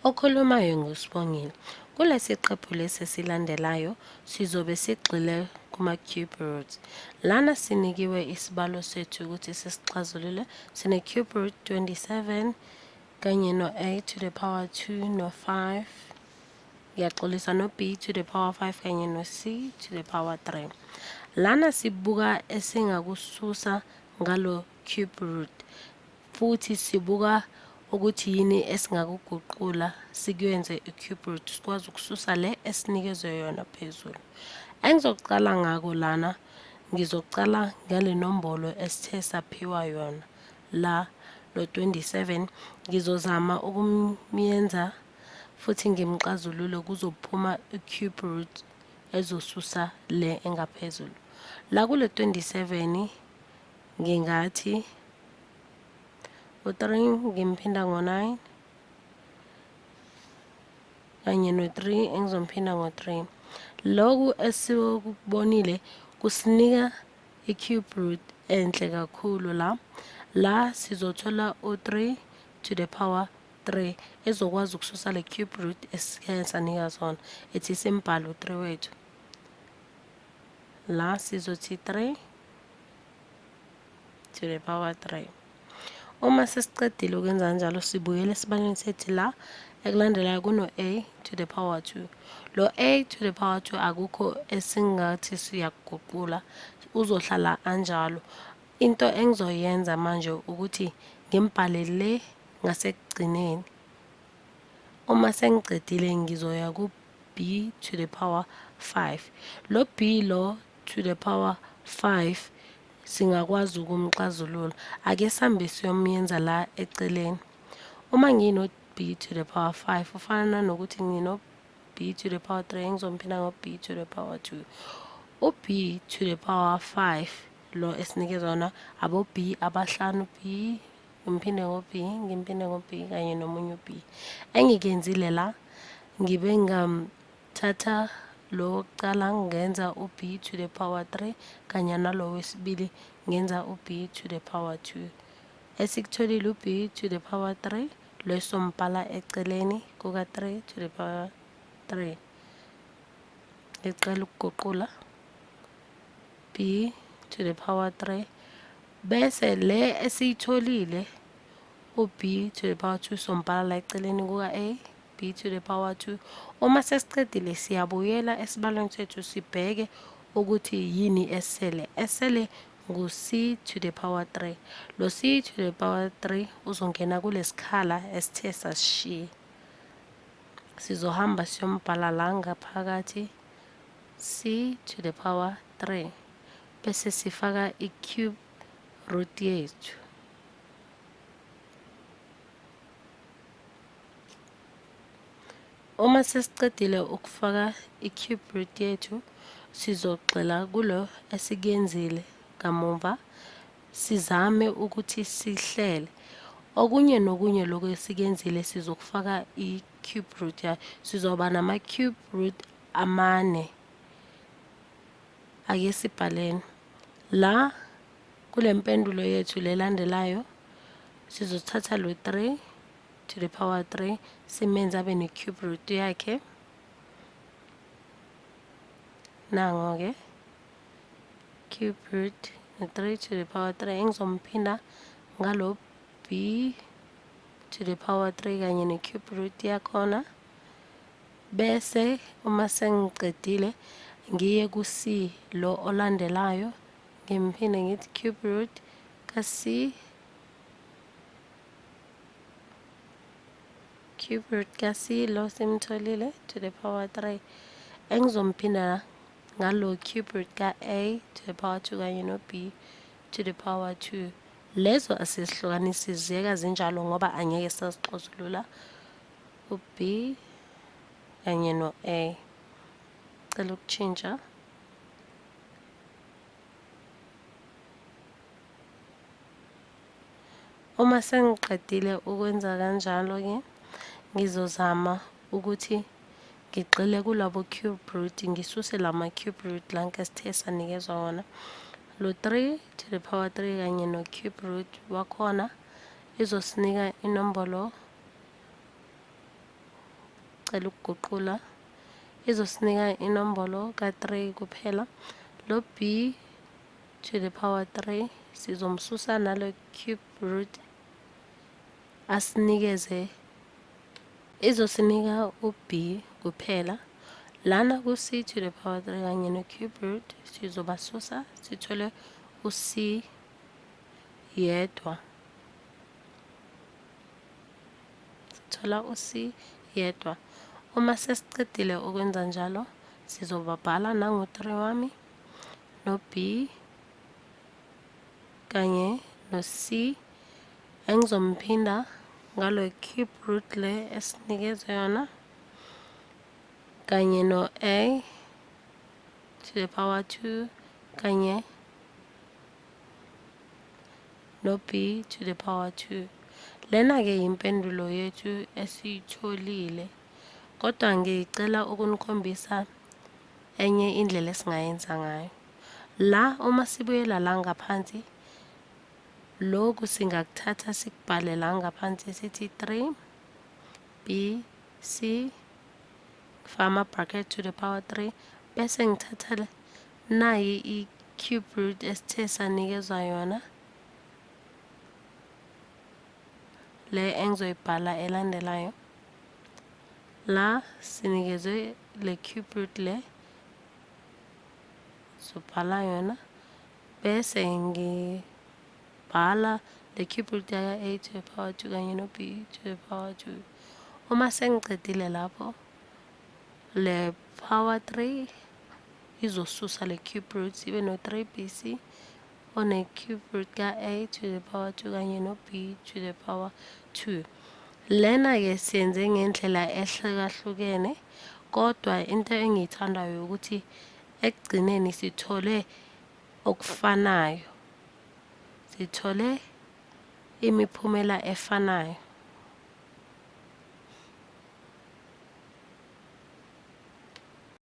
Okhulumayo nguSibongile. Kulesi qephu lesi esilandelayo sizobe sigxile kuma-cube roots. Lana sinikiwe isibalo sethu ukuthi sisixazulule. Sine-cube root 27 kanye no-a to the power 2 no-5, ngiyaxolisa, no-b to the power 5 kanye no-c to the power 3. Lana sibuka esingakususa ngalo cube root, futhi sibuka ukuthi yini esingakuguqula sikuyenze i-cube root, sikwazi ukususa le esinikezwe yona phezulu. Engizoqala ngako lana, ngizoqala ngale nombolo esithe saphiwa yona la, lo 27. Ngizozama ukumyenza futhi ngimxazulule, kuzophuma i-cube root ezosusa le engaphezulu. La kule 27 ngingathi u-3 ngimphinda ngo-9 kanye no-3 engizomphinda ngo-3. Lokhu esikubonile kusinika i-cube root enhle kakhulu. La sizothola u-3 to the power 3 ezokwazi ukususa le cube root esike sanika zona. Ethi simbhale u-3 wethu la, sizothi 3 to the power 3. Uma sesiqedile ukwenza kanjalo, sibuyele esibalweni sethu la ekulandelayo kuno-a to the power 2. Lo a to the power 2 akukho esingathi siyakuguqula, uzohlala anjalo. Into engizoyenza manje ukuthi ngimbhale le ngasekugcineni. Uma sengicedile ngizoya ku-b to the power 5. Lo b lo to the power 5 singakwazi ukumxazulula. Ake sambe siyomyenza la eceleni. Uma ngino b to the power 5 ufana nanokuthi ngino b to the power 3 engizomphinda ngo b to the power 2. U-b to the power 5 lo esinikeza wona abo b abahlanu, b ngimphinde ngo b, ngimphinde ngo b kanye nomunye u-b. Engikenzile la, ngibe ngamthatha lo wokuqala ngenza u-b to the power 3 kanye nalo wesibili ngenza u-b to the power 2. Esikutholile u-b to the power 3 lo esombhala eceleni kuka-3 to the power 3. Ngicela ukuguqula b to the power 3, bese le esiyitholile u-b to the power 2 sombhala la eceleni kuka-a b to the power 2. Uma sesiqedile siyabuyela esibalweni sethu, sibheke ukuthi yini esele. Esele ngu-c to the power 3. Lo c to the power 3 uzongena kulesikhala esithe sasishiya. Sizohamba siyombhala la ngaphakathi c to the power 3, bese sifaka i-cube root yethu. Uma sesiqedile ukufaka i-cube root yethu, sizogxila kulo esikuyenzile kamuva, sizame ukuthi sihlele okunye nokunye. Lokhu esikuyenzile sizokufaka i-cube root yayo, sizoba nama-cube root amane. Ake sibhaleni la kule mpendulo yethu lelandelayo. Sizothatha lo 3 to the power 3 simenze abe ne-cube root yakhe. Nango-ke cube root no-3 to the power 3 engizomphinda ngalo b to the power 3 kanye ne-cube root yakhona. Bese uma sengicedile ngiye ku-c lo olandelayo, ngimphinde ngithi cube root ka-c, cube root ka-c lo simtholile to the power 3 engizomphinda ngalo cube root ka-a to the power 2 kanye no-b to the power 2. Lezo asizihlukanisi, ziyeka zinjalo ngoba angeke sazixazulula, u-b kanye no-a. Cela ukutshintsha. Uma sengiqedile ukwenza kanjalo-ke, ngizozama ukuthi ngigxile kulabo cube root, ngisuse lama cube root lanke esithe sanikezwa wona. Lo 3 to the power 3 kanye no cube root wakhona izosinika inombolo Sicela ukuguqula, izosinika inombolo ka-3 kuphela. Lo b to the power 3 sizomsusa nalo cube root asinikeze, izosinika u-b kuphela. Lana ku-c to the power 3 kanye no-cube root sizobasusa, sithole u-c yedwa. Sithola u-c yedwa. Uma sesiqedile ukwenza njalo, sizobabhala nangu-3 wami no-b kanye no-c, engizomphinda ngalo cube root le esinikeze yona kanye no-a to the power 2 kanye no-b to the power 2. Lena-ke yimpendulo yethu esiyitholile, kodwa ngicela ukunikhombisa enye indlela esingayenza ngayo. La uma sibuyela la ngaphansi, lokhu singakuthatha sikubhale la ngaphansi, sithi 3 b c, ngifaka ama-bracket, to the power 3, bese ngithatha nayi i-cube root esithe sanikezwa yona le engizoyibhala elandelayo. La sinikezwe le cube root le, zobhala yona, bese ngibhala le cube root yaka a to the power 2 kanye no b to the power 2. Uma sengicedile lapho, le power 3 izosusa le cube root, ibe no 3 bc one cube root ka a to the power 2 kanye no b to the power 2. Lena-ke siyenze ngendlela ehlukahlukene, kodwa into engiyithandayo ukuthi ekugcineni sithole okufanayo, sithole imiphumela efanayo.